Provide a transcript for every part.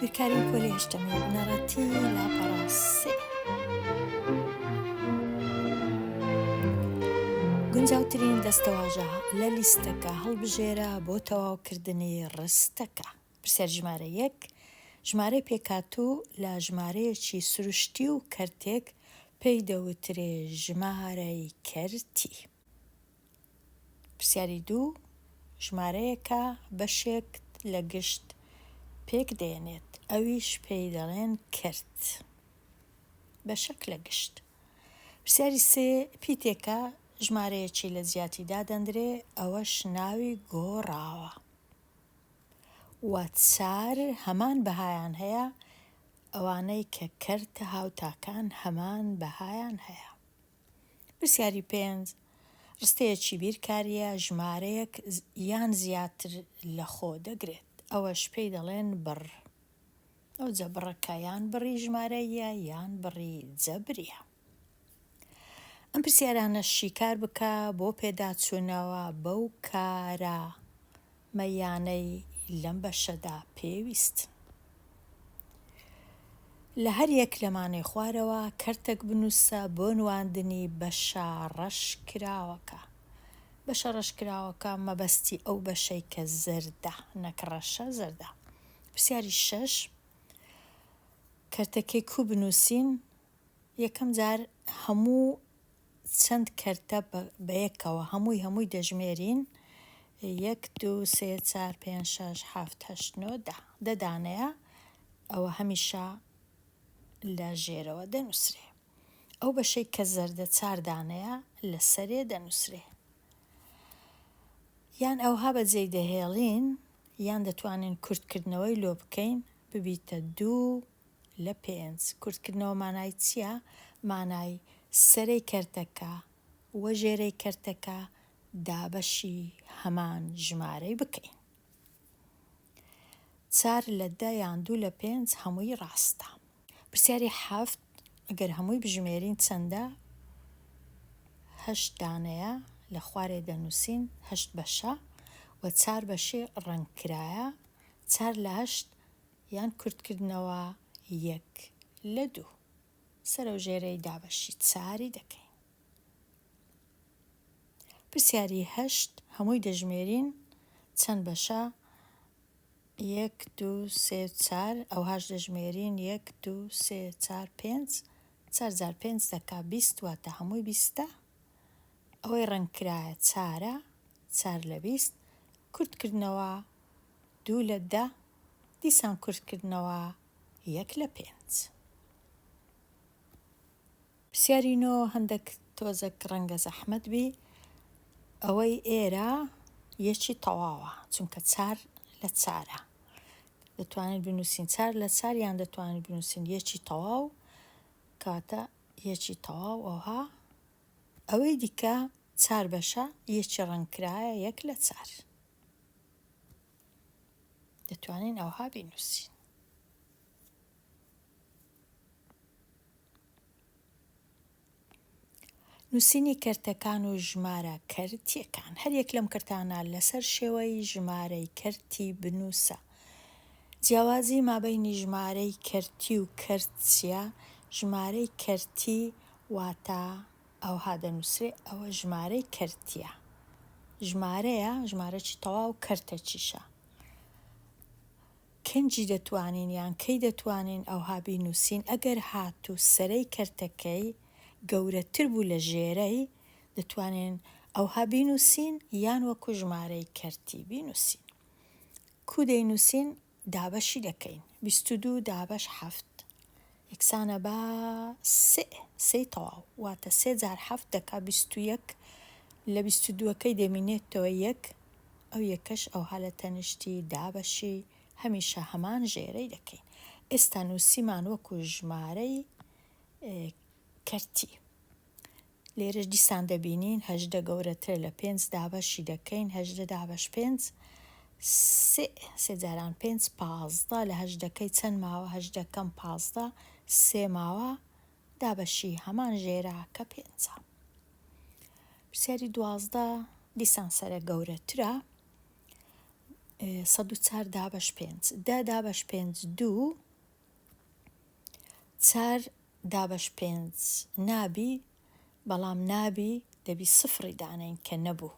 بیرکاری پۆلی هەشتەمی بنەڕەتی لاپەڕە سێ. گونجاوترین دەستەواژە لە لیستەکە هەڵبژێرە بۆ تەواوکردنی ڕستەکە. پرسیار ژمارە یەک، ژمارەی پێکهاتوو لە ژمارەیەکی سروشتی و کەرتێک پێی دەوترێ ژمارەی کەرتی. پرسیاری دوو، ژمارەیەکە بەشێک لە گشت پێک دێنێت ئەویش پێی دەڵێن کەرت. بەشەک لە گشت. پرسیاری سێ، پیتێکە ژمارەیەکی لە جیاتی دادەندرێ ئەوەش ناوی گۆڕاوە. و چار هەمان بەهایان هەیە، ئەوانەی کە کەرتە هاوتاکان هەمان بەهایان هەیە. پرسیاری پێنج، ڕستەیەکی بیرکارییە ژمارەیەک یان زیاتر لەخۆ دەگرێت، ئەوەش پێی دەڵێن بڕ. ئەوجە بڕەکە یان بڕی ژمارەییە یان بڕی جەبرییە. ئەم پرسیارانە شیکار بکە بۆ پێداچوونەوە بەو کارامەییانەی لەم بەشەدا پێویستن. لە هەر یەک لەمانەی خوارەوە کەرتەک بنووسە بۆ نواندنی بەشە ڕەشکراوەکە. بەشە ڕەشکراوەکە مەبەستی ئەو بەشەی کە زەردە نەک ڕەشە زەردە. پرسیاری شەش، کەرتەکەی کوو بنووسین؟ یەکەم جار هەموو چەند کەرتە بەیەکەوە هەمووی هەمووی دەژمێرین یەک دوو سێ چار پێنج شەش حەفت هەشت نۆ دە دە دانەیە ئەوە هەمیشە لە ژێرەوە دەنووسرێ ئەو بەشەی کە زەردە چار دانەیە لە سەرێ دەنووسرێ یان ئەوها بەجێی دەهێڵین یان دەتوانین کورتکردنەوەی لۆ بکەین ببیتە دوو لە پێنج. کورتکردنەوە مانای چییە؟ مانای سەرەی کەرتەکە و ژێرەی کەرتەکە دابەشی هەمان ژمارەی بکەین. چار لە دە یان دوو لە پێنج هەمووی ڕاستە. پرسیاری حەفت، ئەگەر هەمووی بژمێرین چەندە؟ هەشت دانەیە، لە خوارێ دەنووسین هەشت بەشە و چار بەشی ڕەنگکرایە، چار لە هەشت یان کورتکردنەوە یەک لە دوو. سەرەوژێرەی دابەشی چاری دەکەین. پرسیاری هەشت، هەمووی دەژمێرین چەند بەشە؟ یەک دوو سێ چار ئەوهاش دەژمێرین یەک دوو سێ چار پێنج چار جار پێنج دەکا 20 واتە هەمووی بیستە ئەوەی ڕەنگ کرایە چارە چار لە 20 کورتکردنەوە دوو لە دە، دیسان کورتکردنەوە یەک لە پێنج. پرسیاری نۆ هەندەک تۆزەک ڕەنگە زەحمەت بی ئەوەی ئێرە یەکی تەواوە چونکە چار لە چارە دەتوانین بنووسین چار لە چار یان دەتوانین بنووسین یەکی تەواو کاتە یەکی تەواو ئەوها ئەوەی دیکە چار بەشە یەکی ڕەنگکرایە یەک لە چار دەتوانین ئەوها بینووسین. نووسینی کەرتەکان و ژمارە کەرتیەکان هەر یەک لەم کەرتانە لەسەر شێوەی ژمارەی کەرتی بنووسە. جیاوازی مابەینی ژمارەی کەرتی و کەرت چیە؟ ژمارەی کەرتی واتە ئەوها دەنووسرێ ئەوە ژمارەی کەرتیە ژمارەیە ژمارەکی تەواو کەرتەکیشە کەنجی دەتوانین یان کەی دەتوانین ئەوها بینووسین ئەگەر هاتوو سەرەی کەرتەکەی گەورەتر بوو لە ژێرەی دەتوانین ئەوها بینووسین یان وەکو ژمارەی کەرتی بینووسین کو دەینووسین دابەشی دەکەین 22 دابەش حەفت یەکسانە بە سێ، سێی تەواو، واتە سێ جار حەفت دەکا 21، لە بیست و دووەکەی دەمینێتەوە یەک، ئەو یەکەش ئەوها لە تەنیشتی دابەشی هەمیشە هەمان ژێرەی دەکەین. ئێستا نووسیمان وەکو ژمارەی کەرتی. لێرەش دیسان دەبینین 18 گەورەترە لە پێنج دابەشی دەکەین 18 دابەش پێنج سێ سێ جاران پێنج 15 لە هەژدەکەی چەند ماوە هەژدە کەم 15 سێ ماوە دابەشی هەمان ژێرە کە پێنجە. پرسیاری دوازدە دیسان سەرە گەورەترە. 104 دابەش پێنج، دە دابەش پێنج دوو، چار دابەش پێنج نابی، بەڵام نابی دەبی سفڕی دانێین کە نەبوو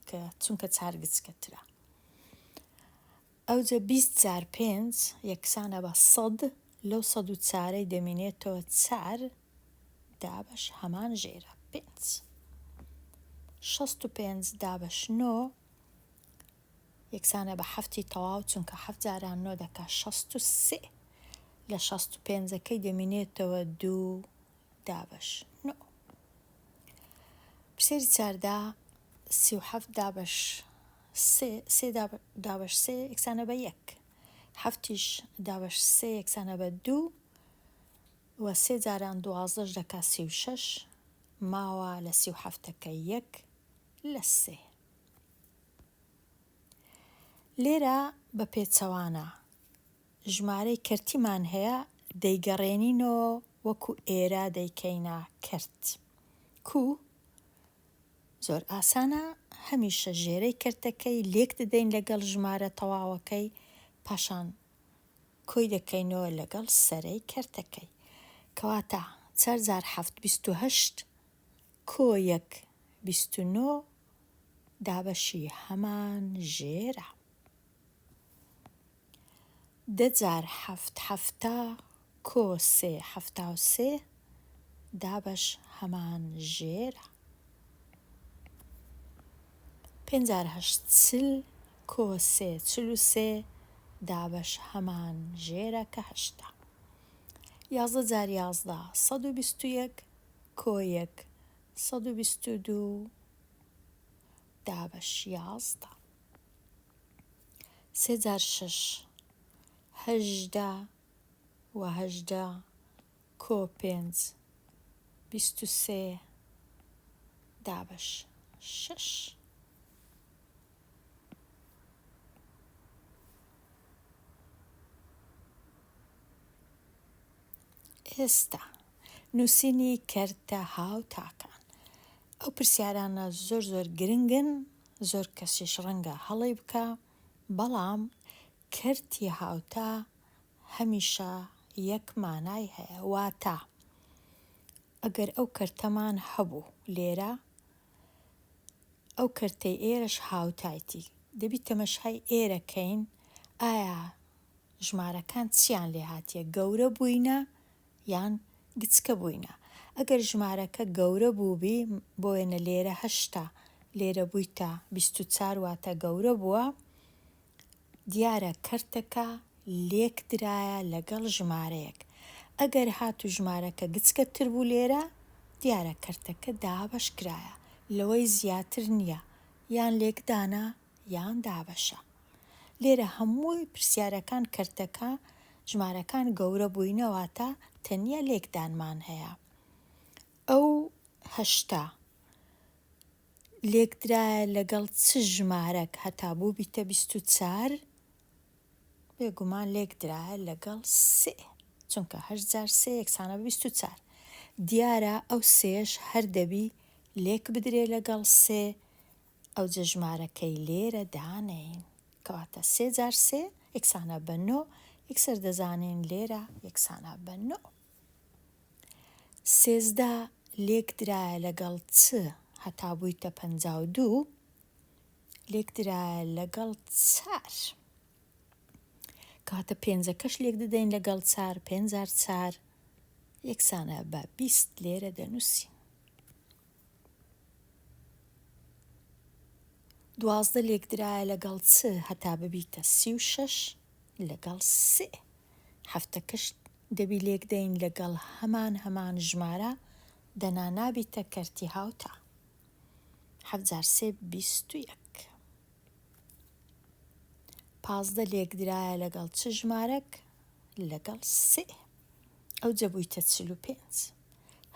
کە چونکە چار گچکەترە. ئەوجە 20 جار پێنج یەکسانە بە سەد، لەو سەد و چارەی دەمینێتەوە چار دابەش هەمان ژێرە پێنج. 65 دابەش نۆ یەکسانە بە حەفتی تەواو چونکە حەفت جاران نۆ دەکا 63 لە 65ەکەی دەمینێتەوە دوو دابەش نۆ. پرسیاری چاردا 37 دابەش سێ، سێ دابەش سێ یەکسانە بە یەک. حەفتیش دابەش سێ یەکسانە بە دوو و سێ جاران دوازدەش دەکا 36 ماوە لە 37ەکە یەک لە سێ. لێرە بە پێچەوانە ژمارەی کەرتیمان هەیە دەیگەڕێنینەوە وەکو ئێرە دەیکەینە کەرت. کو؟ زۆر ئاسانە هەمیشە ژێرەی کەرتەکەی لێک دەدەین لەگەڵ ژمارە تەواوەکەی پاشان کۆی دەکەینەوە لەگەڵ سەرەی کەرتەکەی. کەواتە چار جار حەفت 28 کۆ یەک 29 دابەشی هەمان ژێرە. دە جار حەفت 70 کۆ سێ 73 دابەش هەمان ژێرە. پێنج جار هەشت 40 کۆ سێ 43 دابەش هەمان ژێرە کە هەشتە. یازدە جار یازدە 121 کۆ یەک 122 دابەش یازدە. سێ جار شەش هەژدە و هەژدە کۆ پێنج 23 دابەش شەش. ئێستا نووسینی کەرتە هاوتاکان. ئەو پرسیارانە زۆر زۆر گرنگن، زۆر کەسیش ڕەنگە هەڵەی بکا، بەڵام کەرتی هاوتا هەمیشە یەک مانای هەیە، واتە ئەگەر ئەو کەرتەمان هەبوو لێرە، ئەو کەرتەی ئێرەش هاوتایتی، دەبی تەمەشای ئێرە کەین ئایا ژمارەکان چیان لێ هاتیە، گەورە بووینە یان گچکە بووینە. ئەگەر ژمارەکە گەورە بووبی، بۆ وێنە لێرە هەشتا، لێرە بوویتە 24 واتە گەورە بووە، دیارە کەرتەکە لێک درایە لەگەڵ ژمارەیەک. ئەگەر هاتوو ژمارەکە گچکەتر بوو لێرە، دیارە کەرتەکە دابەش کرایە، لەوەی زیاتر نییە، یان لێکدانە یان دابەشە. لێرە هەمووی پرسیارەکان کەرتەکە ژمارەکان گەورە بووینە واتە تەنیا لێکدانمان هەیە. ئەو هەشتا لێکدرایە لەگەڵ چ ژمارەک هەتا بووبیتە 24؟ بێگومان لێکدرایە لەگەڵ سێ، چونکە هەشت جار سێ یەکسانە بە 24. دیارە ئەو سێش هەر دەبی لێک بدرێ لەگەڵ سێ، ئەوجە ژمارەکەی لێرە دانێین. کەواتە سێ جار سێ یەکسانە بە نۆ، یەکسەر دەزانین لێرە یەکسانە بە نۆ. 13 لێکدرایە لەگەڵ چ هەتا بوویتە 52؟ لێکدرایە لەگەڵ چار. کەواتە پێنجەکەش لێک دەدەین لەگەڵ چار، پێنج جار چار یەکسانە بە 20 لێرە دەنووسین. 12 لێکدرایە لەگەڵ چ هەتا ببیتە 36؟ لەگەڵ سێ. هەفتەکەش دەبی لێکدەین لەگەڵ هەمان هەمان ژمارە، دەنا نابیتە کەرتی هاوتا. حەفت جار سێ 21. 15 لێکدرایە لەگەڵ چ ژمارەک؟ لەگەڵ سێ. ئەوجە بوویتە 45.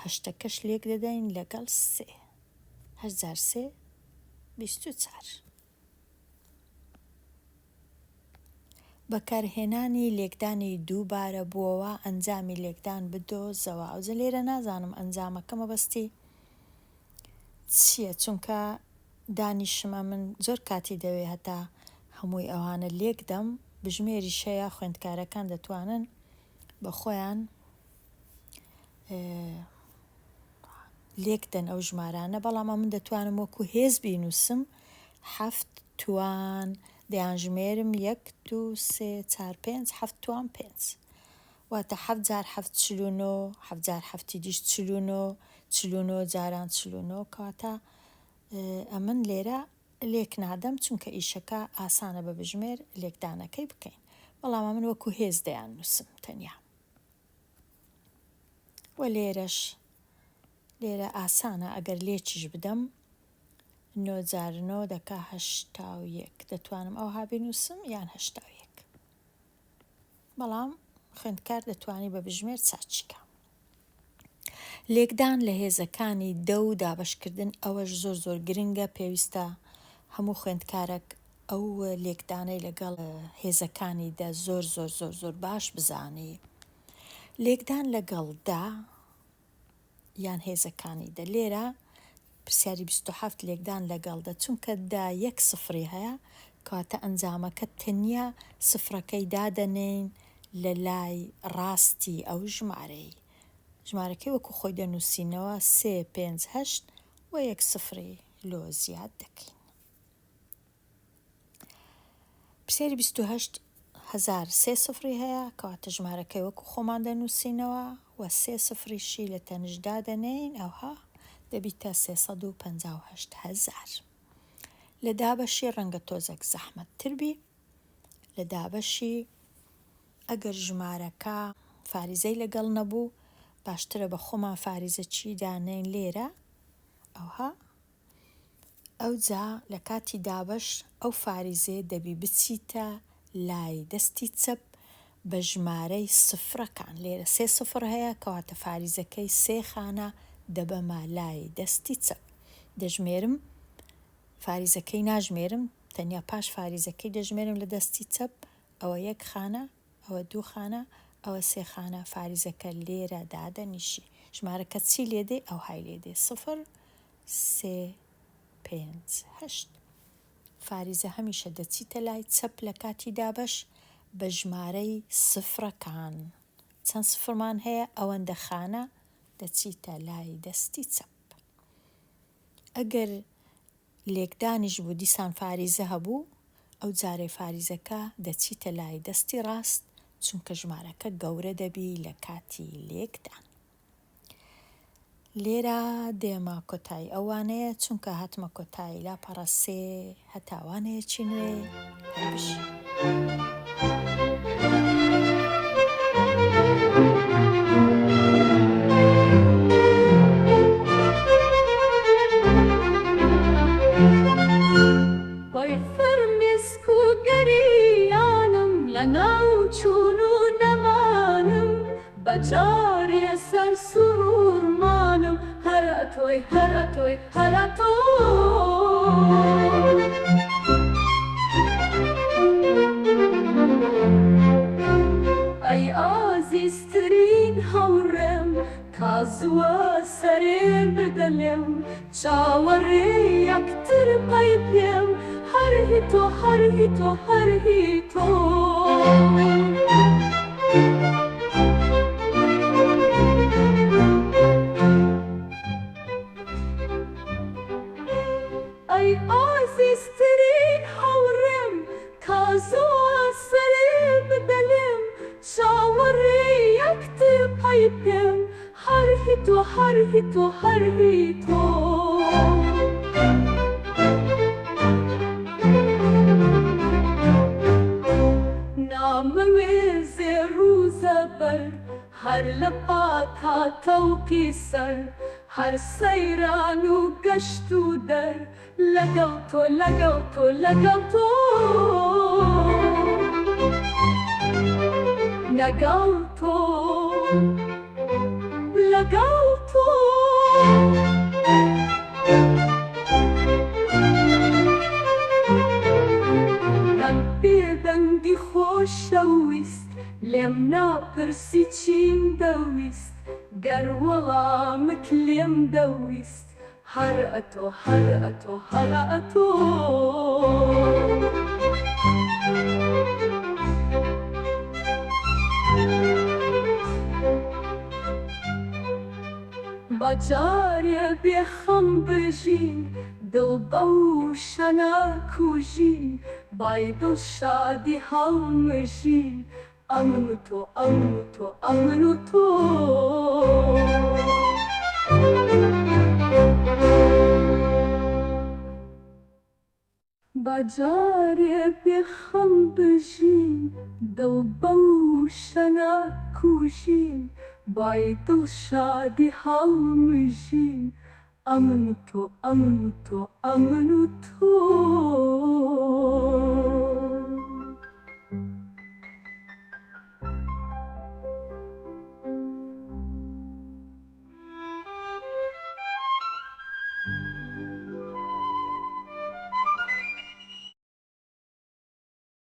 هەشتەکەش لێک دەدەین لەگەڵ سێ. هەشت جار سێ 24. بەکارهێنانی لێکدانی دووبارە بووەوە ئەنجامی لێکدان بدۆزەوە. ئەوجە لێرە نازانم ئەنجامەکە مەبەستی چییە، چونکە دانیشم ئەمن زۆر کاتی دەوێ هەتا. هەمووی ئەوانە لێک دەم، بژمێریش هەیە خوێندکارەکان دەتوانن بە خۆیان لێک دەن ئەو ژمارانە، بەڵام ئەمن دەتوانم وەکو هێز بینووسم حەفت توان دەیانژمێرم یەک دوو سێ چار پێنج حەفت توان پێنج واتە حەفت جار حەفت 49، حەفت جار حەفتی دیش 49، 49 جاران 49. کەواتە ئەمن لێرە لێک نادەم چونکە ئیشەکە ئاسانە بە بژمێر لێکدانەکەی بکەین، بەڵام ئەمن وەکو هێز دەیان نووسم تەنیا. وە لێرەش لێرە ئاسانە ئەگەر لێکیش بدەم نۆ جار نۆ دەکا 81، دەتوانم ئەوها بینووسم یان 81، بەڵام خوێندکار دەتوانی بە بژمێر چاکی کا. لێکدان لە هێزەکانی دە و دابەشکردن ئەوەش زۆر زۆر گرنگە، پێویستە هەموو خوێندکارەک ئەو لێکدانەی لەگەڵ هێزەکانی دە زۆر زۆر زۆر زۆر باش بزانی. لێکدان لەگەڵ دە یان هێزەکانی دە، لێرە پرسیاری 27 لێکدان لەگەڵ دە، چونکە دە یەک سفری هەیە کەواتە ئەنجامەکە تەنیا سفرەکەی دادەنێین لە لای ڕاستی ئەو ژمارەی، ژمارەکەی وەکو خۆی دەنووسینەوە سێ پێنج هەشت و یەک سفری لۆ زیاد دەکەین. پرسیاری 28 هەزار سێ سفری هەیە، کەواتە ژمارەکەی وەکو خۆمان دەنووسینەوە و سێ سفریشی لە تەنیشت دادەنێین، ئەوها دەبیتە 358 هەزار. لە دابەشی ڕەنگە تۆزێک زەحمەتتر بی. لە دابەشی ئەگەر ژمارەکە فاریزەی لەگەڵ نەبوو باشترە بە خۆمان فاریزە چی دانێین لێرە ئەوها، ئەوجا لە کاتی دابەش ئەو فاریزەیە دەبی بچیتە لای دەستی چەپ بە ژمارەی سفرەکان، لێرە سێ سفر هەیە کەواتە فاریزەکەی سێ خانە دەبەمە لای دەستی چەپ، دەژمێرم فاریزەکەی ناژمێرم تەنیا پاش فاریزەکەی دەژمێرم لە دەستی چەپ، ئەوە یەک خانە ئەوە دوو خانە ئەوە سێ خانە، فاریزەکە لێرە دادەنیشی، ژمارەکە چی لێدێ ئەوهای لێدێ سفر سێ پێنج هەشت. فاریزە هەمیشە دەچیتە لای چەپ لە کاتی دابەش بە ژمارەی سفرەکان، چەند سفرمان هەیە ئەوەندە خانە دەچیتە لای دەستی چەپ. ئەگەر لێکدانیش بوو دیسان فاریزە هەبوو ئەو جارەی فاریزەکە دەچیتە لای دەستی ڕاست چونکە ژمارەکە گەورە دەبی لە کاتی لێکدان. لێرە دێمە کۆتایی ئەو وانەیە چونکە هاتمە کۆتایی لاپەڕە سێ هەتا وانەیەکی نوێ هەر بژی. بۆی فرمێسک و گریانم لە ناو چوون و نەمانم بە جارێ سەر سوورمانم هەر ئەتۆی هەر ئەتۆی هەر ئەتۆی. ئەی ئازیزترین هاوڕێم تا زووە سەرێ بدە لێم چاوەڕێی یەکتر پەی پێم هەر هی تۆ هەر هی تۆ هەر هی تۆ. ئەی ئازیزترین هاوڕێم تا زووە سەرێ بدە لێم چاوەڕێی یەکتر پەی پێم هەر هی تۆ هەر هی تۆ هەر هی تۆ. نامەوێ زێڕ و زەبەر هەر لە پاتا تەوقی سەر هەر سەیران و گەشت و دەر لەگەڵ تۆ لەگەڵ تۆ لەگەڵ تۆ لەگەڵ تۆ لەگەڵ تۆ. دەنگ بێدەنگی خۆشەویست لێم ناپرسی چیم دەویست گەر وەڵامت لێم دەویست هەر ئەتۆ هەر ئەتۆ هەر ئەتۆ. با جارێ بێ خەم بژین، دڵ بەو شەنە کوژین، بای دڵشادی هەڵمژین، ئەمن و تۆ، ئەمن و تۆ، ئەمن و تۆ. با جارێ بێ خەم بژین، دڵ بەو شەنە کوژین، بای دڵشادی هەڵمژین، ئەمن و تۆ، ئەمن و تۆ، ئەمن و تۆ.